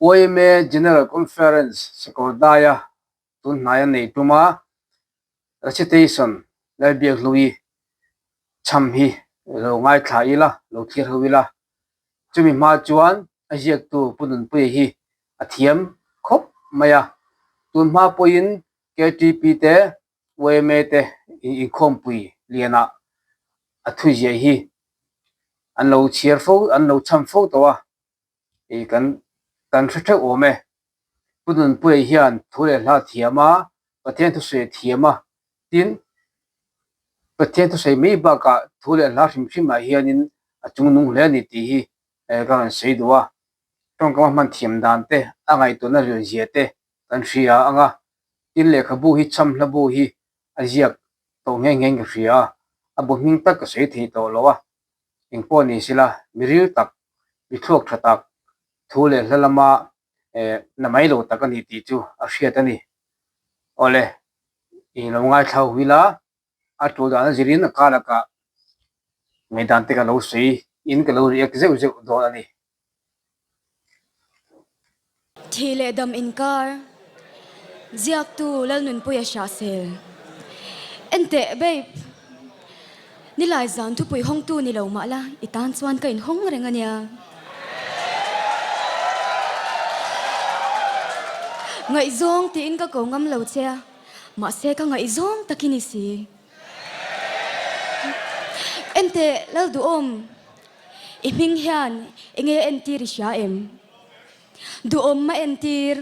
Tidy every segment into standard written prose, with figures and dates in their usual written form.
Yma General Conference Sakawrdaia tun hnaia nei tuma recitation Lalbiakhlui chham hi lo ngaithla ila, lo thlir ho ila. Chumi hma chuan a ziaktu Pu Nunpuia hi a thiam khawp mai a, tun hma pawhin KTP te Yma te inkhawmpui lianah a thuziah hi an lo chhiar fo, an lo chham fo tawh a, ih kan kan hre theuh awm e. Pu Nunpuia hian thu leh hla thiam a, Pathian thusawi a thiam a, tin Pathian thusawi mai bakah thu leh hla hrim hrimah hianin a chungnung hle a ni tih hi ka rawn sawi duh a. Tawngkam a hman thiam dan te, a ngaihtuahna rilzia te kan hria ang a, tin lehkhabu hi chham hla bu hi a ziak tawh nghe nghe in ka hria a, a bu hming tak ka sawi thei tawh lo a, engpawh ni sela mi ril tak, mi thluak tha tak, thu leh hla lama eh na mai lo tak a ni tih chu a hriat a ni. Awle, i lo ngaithla hu ila. A tul dan a zirin a kar lakah ngaihdan te ka lo sawi in ka lo react zeuh zeuh dawn a ni. Thih leh dam inkar ziaktu Lalnunpuia Hrahsel Enteh babe, nilai zan thupui hawngtu ni lo mah la i tan chuan ka inhawng reng a nia. Ngaihzawng tiin ka ko ngam lo che a. Mahse ka ngaihzawng tak i ni si. Enteh Lalduhawm, i hming hian enge entir i hria em? Duhawm a entir.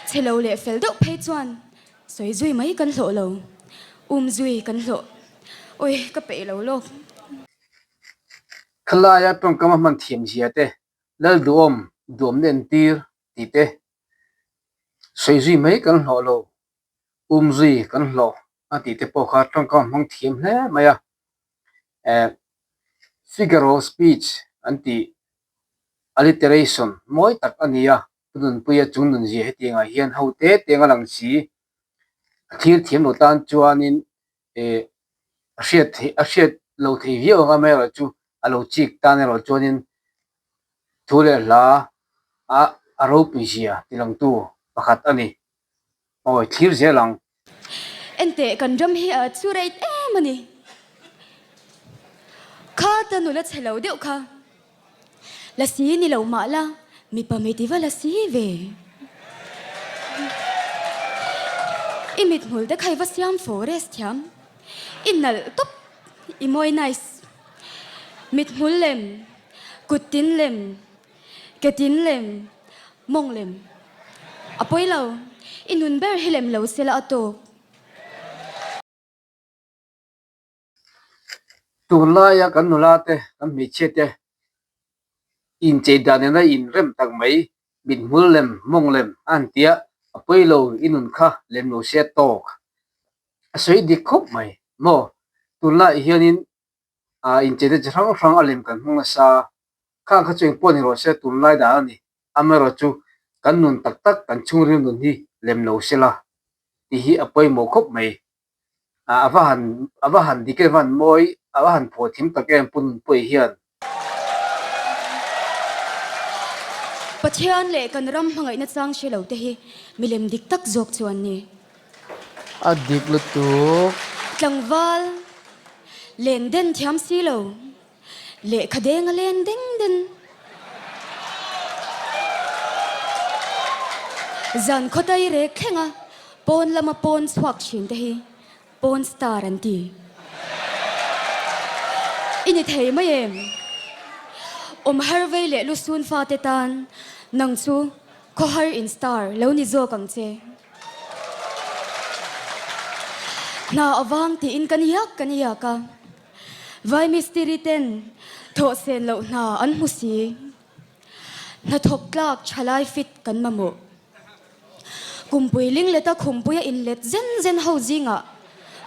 Chhe lo leh fel deuh phei chuan sawi zui mai kan hlawh lo, um zui kan hlawh. Ui, ka peih lo lawk. Khalaia tawngkam a hman thiam zia te, Lalduhawm, duhawmna entir tih te Sawi zui mai kan hlawh lo, um zui kan hlawh a tih te pawh kha tawngkam hmang thiam hle mai a. Eh figure of speech an tih alliteration mawi tak a ni a, Pu Nunpuia chung nunzia hetiangah hian ho te teng a lang si. A thlir thiam lo tan chuanin eh a hriat theih a hriat lo thei viau ang amaherawh chu a lo chik tan erawh chuanin thu leh hla a a ropui zia ti langtu pakhat a ni. Awi thlir zel ang. Enteh kan ram hi a chu rate em a ni. Kha ta nula chhe lo deuh kha. La si ni lo mah la, mipa mi ti va la si ve. I mithmul te kha i va siam forest thiam. I nalh tawp, i mawi nice. Mithmul lem, kut tin lem, ke tin lem, mawng lem. A pawi lo, i nun ber hi lem lo se la a tawk. Tunlaia kan nula te, kan hmeichhia te inchei dan nena inrem tak mai, mithmul lem, mawng lem a han tia, a pawi lo i nun kha lem lo se tawk. A sawi dik khawp mai maw? Tunlaiah hianin incheina chi hrang hrang a lem kan hmang nasa, khang kha chu engpawh ni rawh se tunlai dan a ni. Amaherawhchu kan nun tak tak, kan chhungril nun hi lem lo sela tih hi a pawimawh khawp mai. A va han a va han dik em a han mawi a va han phuah thim tak em Pu Nunpuii hian. Pathian leh kan ram hmangaihna chang hre lo te hi milem dik tak zawk chu an ni. A dik lutuk. Tlangval len den thiam si lo. Lehkha deng a len deng den. Zan khawtai rek thleng a pawn lama pawn chhuak thin te hi pawn star an ti. I ni thei mai em? Awm har vei leh lusun fate tan nang chu khawhar in star lo ni zawk ang che. Hna avang tiin kan iak kan iak a. Vai mistiri ten thawh sen loh hna an hmu si. Hnathawk tlak thalai fit kan mamawh. Kumpui lingleta khumpui a inlet zen zen ho zingah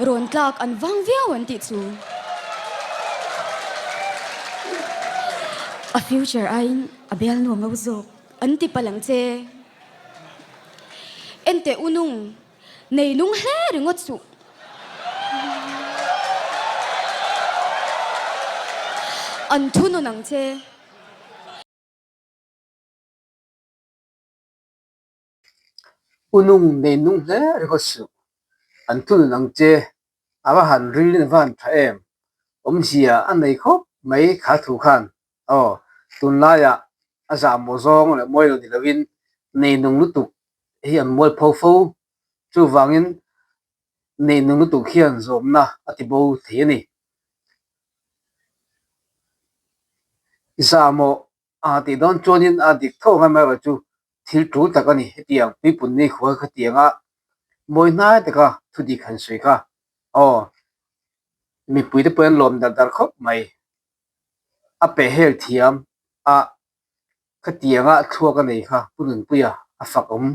rawn tlak an vang viau an tih chu. A future aiin a bial nuam lo zawk an ti palh ang che. Enteh u nung. Nei nung hle ringawt suh. An thunun ang che. Unung nei nung hle ringawt suh. An thunun ang che, a va han rilin a va han tha em. Awmzia a nei khawp mai kha thu khan. Aw, tunlaiah a zahmawh zawng leh mawi lo ni loin nei nung lutuk hi an mual pho fo. Chuvangin nei nung lutuk hian zawmna a ti bo thei a ni. Zahmawh a tih dawn chuanin a dik tho ang amaherawh chu thil tul tak a ni. Hetiang puipunni khua khatianga mawi hnai taka thudik han sawi kha aw mipuite pawh an lawm dar dar khawp mai. A pehhel thiam a khatianga thluak a nei kha Pu Nunpuia a fak awm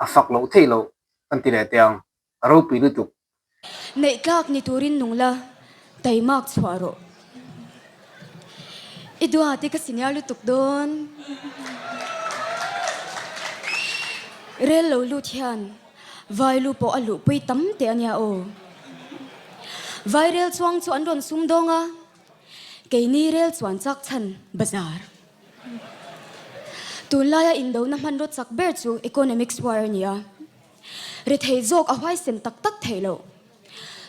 a fak loh theih loh kan ti leh teh ang a ropui lutuk. Neih tlak ni turin nung la taimak chhuah rawh. I duat i ka senior lutuk dawn. Rel lo lut hian vai lu pawh a luhpui tam teh a nia aw. Vai rel chuang chu an rawn sum dawng a, keini rel chuan chak chhan bazar. Tunlaia indona hmanraw chak ber chu economics war a ni a. Rethei zawk a huaisen tak tak theih loh.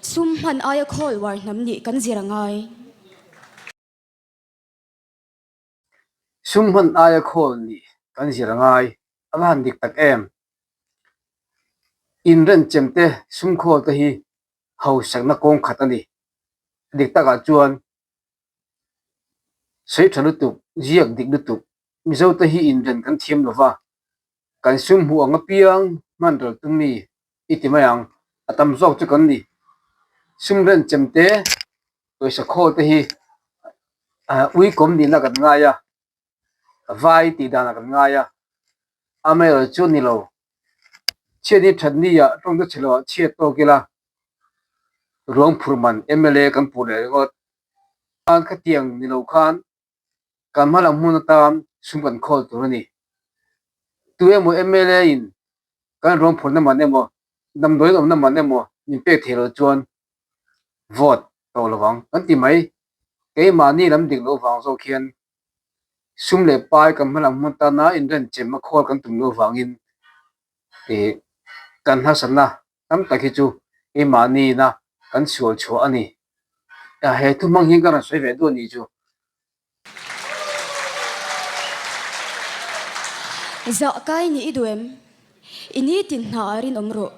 Sum hman aia khawl uar hnam nih kan zir a ngai. Sum hman aia khawl nih kan zir a ngai. A va han dik tak em? Inrenchem te sum khawl te hi hausakna kawng khat a ni. A dik takah chuan sawi tha lutuk, ziak dik lutuk, Mizote hi inren kan thiam lo va, kan sum hmuh ang apiang hman ral tum mi i ti mai ang, a tam zawk chu kan ni. Sum ren chem te, pawisa khawl te hi uikawm nihna kan ngai a, vai tih danah kan ngai a, amaherawhchu chu ni lo. Chhiat hi that ni ah tawng te chhe lo ah chhiat tawk ila, ruang phur man mla kan puh leh ringawt. Khatiang ni lo khan Kan hma lam hmun atan sum kan khawl tur a ni. Tu emaw mla in kan ruang phurna man emaw, damdawiin awmna man emaw min pek theih loh chuan vote tawh lo vang kan ti mai. Keimahni lam dik loh vang zawk hian sum leh pai kan hma lam hmun atana inrenchem a khawl kan tum loh vangin ih kan harsatna Tam tak hi chu keimahniina kan sual chhuah a ni. He thu hmang hian ka rawn sawi ve duh a nih chu. Zah kai nih i duh em? I nitin hna ah rinawm rawh.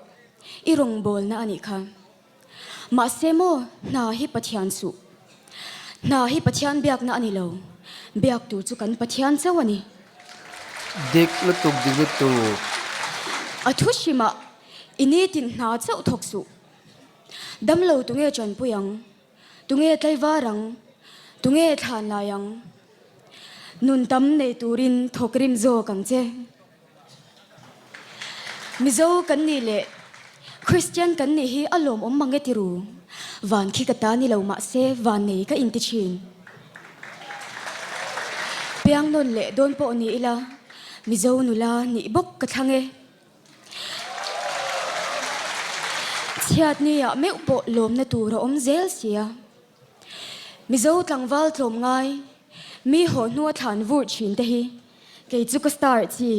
I rawngbawlna a nih kha. Mahse maw hna hi Pathian suh. Hna hi Pathian biakna a ni lo. Biak tur chu kan Pathian chauh a ni. Dik lutuk dik lutuk. A thu hrimah I nitin hna chauh thawk suh. Damlo tunge chanpui ang? Tunge tlaivar ang? Tunge thlan lai ang? Nun tam nei turin thawk rim zawk ang che. Mizo kan nih leh Kristian kan nih hi a lawmawm mang e tiru. Van khi ka ta ni lo mahse van nei ka inti thin. Piang nawn leh dawn pawh ni ila Mizo nula nih bawk ka thlang e. Chhiat nia meuh pawh lawmna tur a awm zel sia. Mizo tlangval tlawm ngai, mi haw hnua thlan vur thin te hi kei chu ka star chi.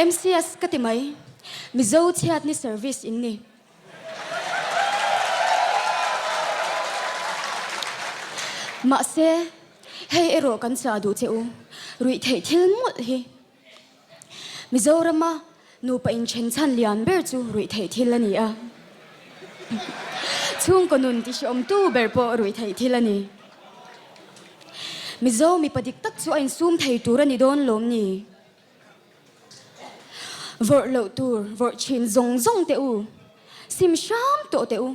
MCS ka ti mai, Mizo chhiatni service in ni. Mahse, hei erawh kan chah duh che u, ruih theih thil mawlh hi. Mizorama nupa inthen chhan lian ber chu ruih theih thil a ni a. Chhungkaw nun tihriawmtu ber pawh ruih theih thil a ni. Mizo mipa dik tak chu a insum thei tur a ni dawn lawm ni? Vawrh loh tur vawrh thin zawng zawng teh u, sim hram tawh teh u.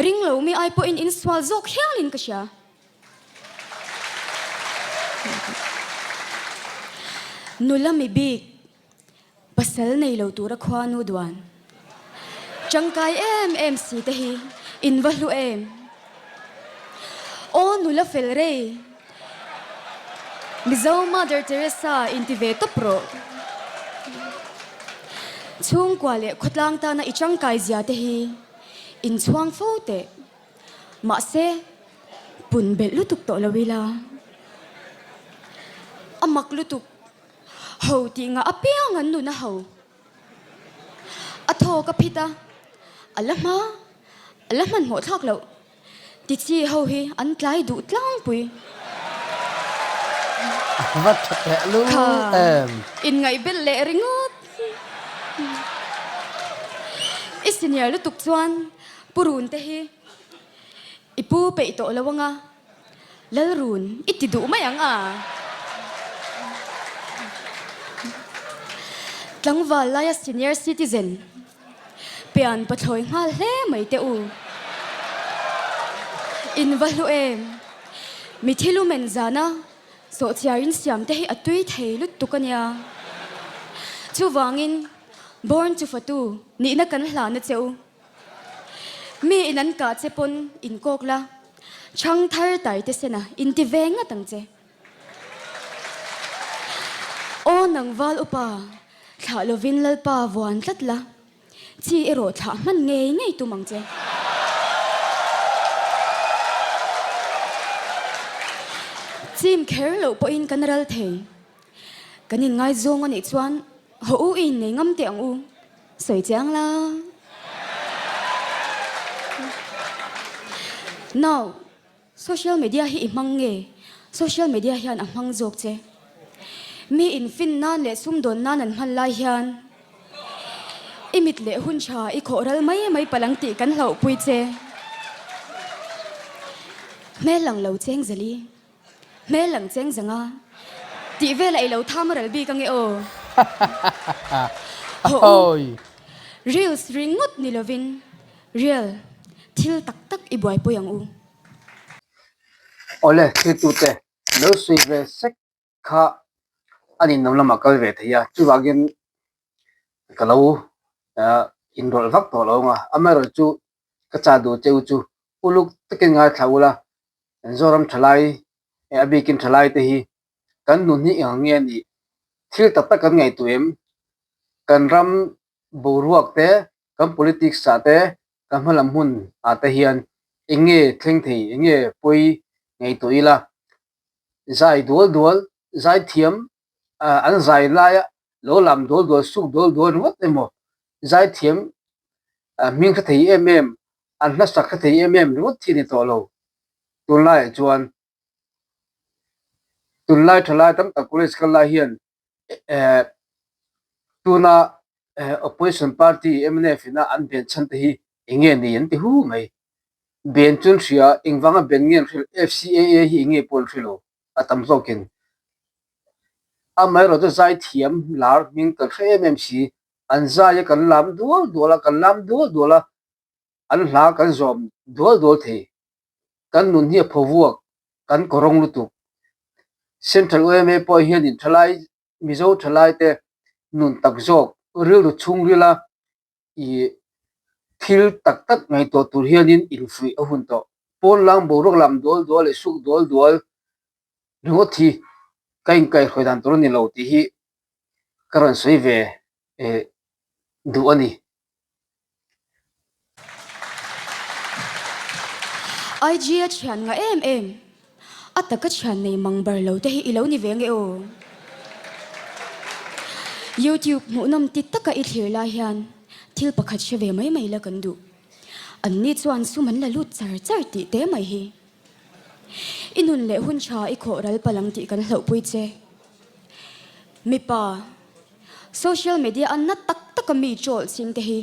Ring lo mi ai pawhin in sual zawk hialin ka hria. Nula mi bik Pasal nei lo tura khuanu duan tangkai em em si te hi in va hlu em? Aw nula fel rei, Mizo Mother Teresa in ti ve tawp rawh. Chhungkua leh khawtlang tana i tangkai zia te hi in chhuang fo teh. Mahse, pun belh lutuk tawh lo ila. A mak lutuk. Ho tih ngah apiang an nun a ho. A thawk a phit a, a la hma, a la hmanhmawh thlak loh. Tichi ho hi an tlai duh tlangpui. A va tha teh lul Kha em. inngaihbelh leh ringawt. I senior lutuk chuan Pu Run te hi i pu peih tawh lo anga Lalrun i ti duh mai ang a. Tlangval laia senior citizen pian pathlawi nghal hle mai teh u. In va hlu em? Mi thil u men zana sawhchiar in siam te hi a tui thei lutuk a nia. Chuvangin born chu fatu nihna kan hlan a che u. Mi in an kah che pawn in kawk la, chhang thar tai te sena in ti ve ngat ang che. Aw nang val upa, thlah lovin Lalpa vuan tlat la, chi erawh thlah hman ngei ngei tum ang che. Chim kher loh pawhin kan ral thei. Kan inngaizawng a nih chuan haw u i innei ngam teh ang u. Sawi chiang la. Now, social media hi i hmang nge? Social media hian a hmang zawk che. Mi in fin nan leh sumdawn nan an hman lai hian i mit leh hun tha i khawh ral mai mai palh ang tih kan hlauhpui che. Hmel lang lo cheng zali. Hmel lang cheng zanga tih velah i lo tham ral bik ange aw. Hawh u, reels ringawt ni lovin real thil tak tak i buaipui ang u. Awle, thiltute lo sawi ve sek kha a ninawm lamah kal ve thei a, chuvangin ka lo inrawlh vak tawh lo ang a, amaherawhchu ka chah duh cheu chu uluk takin ngaithla ula, Zoram thalai a bikin thalai te hi kan nun hi eng ang nge a nih? Thil tak tak kan ngaihtuah em? Kan ram boruak te, kan politics ah te, kan hmalam hmun ah te hian eng nge thleng thei, eng nge pawi ngaihtuah ila? Zai dual dual, zai thiam an zai laia lo lam dual dual, suk dual dual ringawt emaw, zai thiam hming hre thei em em, an hlasak hre thei em em ringawt hi a ni tawh lo. Tunlaiah chuan tunlai thalai tam tak college kal lai hian eh tuna opposition party mnf ina an ben chhan te hi eng nge ni an ti hu mai. Ben chu an hria engvanga ben nge an hre lo FCAA hi eng nge pawh an hre lo a tam zawkin. Amaherawhchu zaithiam lar hming kan hre em em si an zai a kan lam dual dual a kan lam dual dual a an hla kan zawm dual dual thei. Kan nun hi a pho vuak, kan kawrawng lutuk. Central yma pawh hianin thalai, Mizo thalaite nun tak zawk rilru chhungrila ih thil tak tak ngaihtuah tur hianin infuih a hun tawh. Pawnlang boruak lam dual dual leh suk dual dual ringawt hi ka inkaihhruai dan tur a ni lo tih hi ka rawn sawi ve duh a ni. IG a thian ngah em em, a taka thian nei mang bar lo te hi i lo ni ve nge aw. YouTube hmuhnawm ti taka i thlir lai hian thil pakhat hre ve mai mai la kan duh. Anni chuan sum an la lut char char tih te mai hi. I nun leh hun tha i khawh ral palh ang tih kan hlauhpui che. Mipa. Social media a na tak taka mi troll ching te hi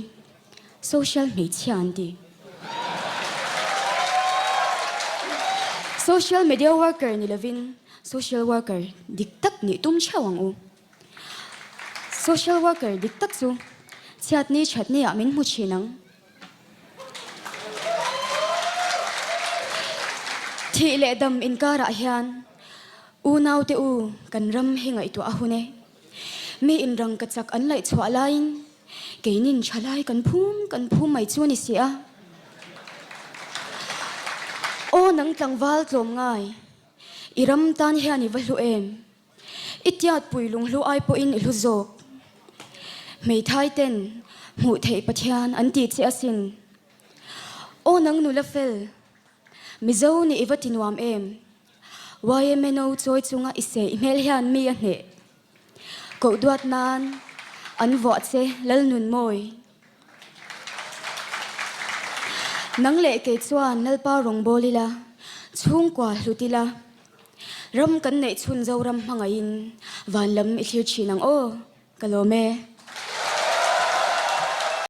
social hmeichhia an ti. Social media worker ni lovin social worker dik tak nih tum theuh ang u. Social worker dik tak chu chhiatni thatni ah min hmu thin ang. Thih leh dam inkarah hian unaute u kan ram hi ngaihtuah a hun e. Mi in rangkachak an laih chhuah laiin keinin thalai kan phum kan phum mai chu a ni si a. Aw nang tlangval tlawm ngai, i ram tan hian i va hlu em? I tiatpui lunghlu ai pawhin i hlu zawk. Hmeithai ten hmuh theih Pathian an tih che asin. Aw nang nula fel, Mizo nih i va ti nuam em? YMNO chawi chunga i seh i hmel hian mi a hneh. Koh duat nan an vuah che Lalnunmawi. Nang leh kei chuan Lalpa rawngbâwl ila, chhungkua hlut ila, ram kan neih chhun Zoram hmangaihin van lam i thlir thin ang aw, ka lawm e.